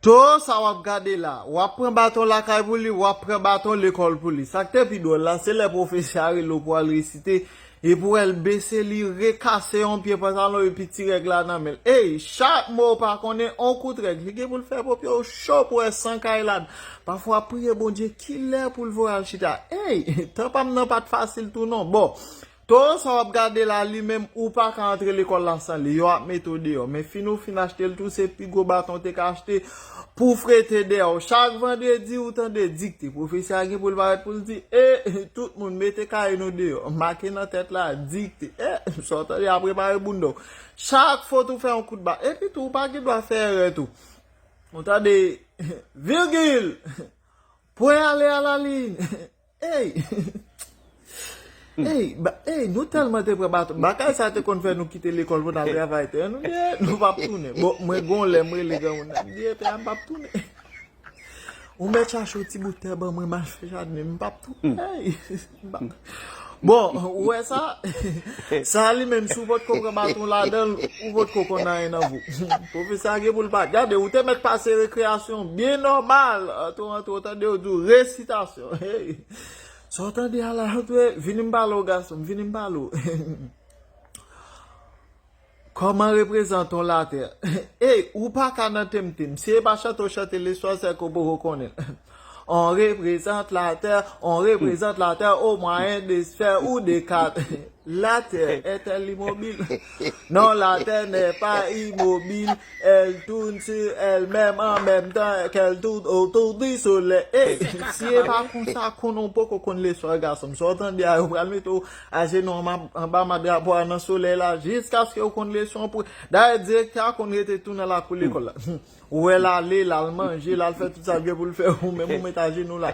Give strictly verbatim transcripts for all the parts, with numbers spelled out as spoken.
To sa w ap gade la, w ap pran baton lakay pou li, w ap pran baton lekòl pou li. Sa k te pi dwòl la, se lè pwofesè a rele w pou al resite, epi w wè l bese, li rekase yon pye pantalon epi ti règ la nan men l. Ey, chak mwa w pa konnen, on kout règ, li gen pou l fè pwòp yo cho pou wè san kay ladan. Pafwa w ap priye Bondye kilè pou l voye al chita. Ey, tan pa m nan pa t fasil tou non. Bon, Towo sa w ap gade la, li menm, ou pa ka antre lekòl la san li. Yo ap mete w deyò. Men fin ou fin achte l tou, se pi gwo baton w te ka achte pou frete dèyè w. Chak vandredi, ou tande dikte. Pwofesè a gen pou l parèt pou l di, e, tout moun, mete kaye nou deyò. Make nan tèt la, dikte. E, sa w tande, a prepare bounda w. Chak fot ou fè yon kout ba. Epi tou, ou pa gen dwa fè erè tou. Ou tande, virgil, pwen ale a la liy. Ey! Ey, ba, ey, nou tèlman te pran baton. Bagay sa te konn fè nou kite lekòl pou n al travay tè. Nou di, e, nou p ap tounen. Bon, mwen gon lè, mwen rele granmoun nan. M di, e, pè a, m p ap tounen. Ou mèt chache yon ti bout tè ban mwen, m al fè jaden, m p ap tounen. Ey! M p ap Bon, ou wè sa? Sa li menm, si w potko pran baton ladan l, ou potko konn anyen nan vi w. Pwofesè a gen pou l pa. Gade, ou te mèt pase rekreyasyon byen nòmal. Antre, antre, w tande yo di w resitasyon. Hey! Sa w tande a la, antre, vini m pale w, gason m, vini m pale w. Kòman reprezante yon latè? Ey, ou pa ka nan temtem. Si e pa chante w chante leswa, se ke w poko konnen l. On reprezant latè, on reprezant latè au moyen de sphère ou de kat. La terre est-elle immobile? Non, la terre n'est pas immobile. Elle tourne sur elle-même en même temps qu'elle tourne autour du soleil. Ey, si e pa konsa, konnen w poko konn leswa, gason m. Sa w tande a, yo pral mete w ajenou anba, anba madrapo a nan solèy la, jiskaske w konn leson pou. Dayè, direktè a konn rete tou nan lakou lekòl la. Ou wè l ale, l al manje, l al fè tout sa l gen pou l fè, ou menm ou met ajenou la.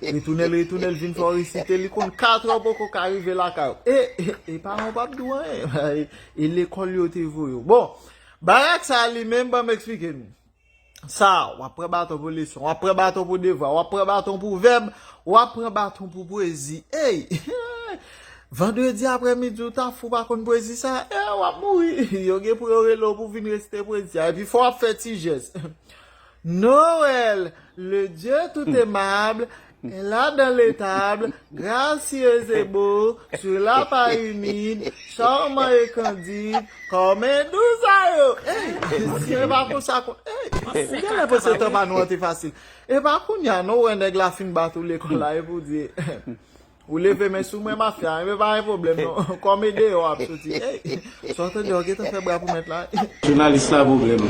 Retounen l, retounen l, vin fè w resite, li konn katrè w poko ka rive lakay ou. E, e, e paran w p ap di w anyen. E lekòl yo te voye w. Bon, bagay sa a li menm, ban m eksplike nou. Sa, w ap pran baton pou leson, w ap pran baton pou devwa, w ap pran baton pou vèb, w ap pran baton pou pwezi. Ey! Vandredi aprèmidi, ou ta fou pa konn pwezi sa, e, w ap mouri. Yo gen pou yo rele w pou vin resite pwezi a. Epi fò w ap fè ti jès. Noël, le Dieu tout aimable, est là dans l'étable, gracieuse et beau, sur la paille humide, charmant et candide, comme un doux aïeul. Ey, si e pa konsa, kon, ey, ou genlè panse tan pa nou an te fasil. E pa kounye a, non, ou wè nèg la fin bat ou lekòl la, epi w di, ou leve men sou mwen, mafya, men pa gen pwoblèm, non. Kòm e deyò w ap soti. Ey, sa w tande, w gentan fè bra pou mèt la. Jounalis la pwoblèm.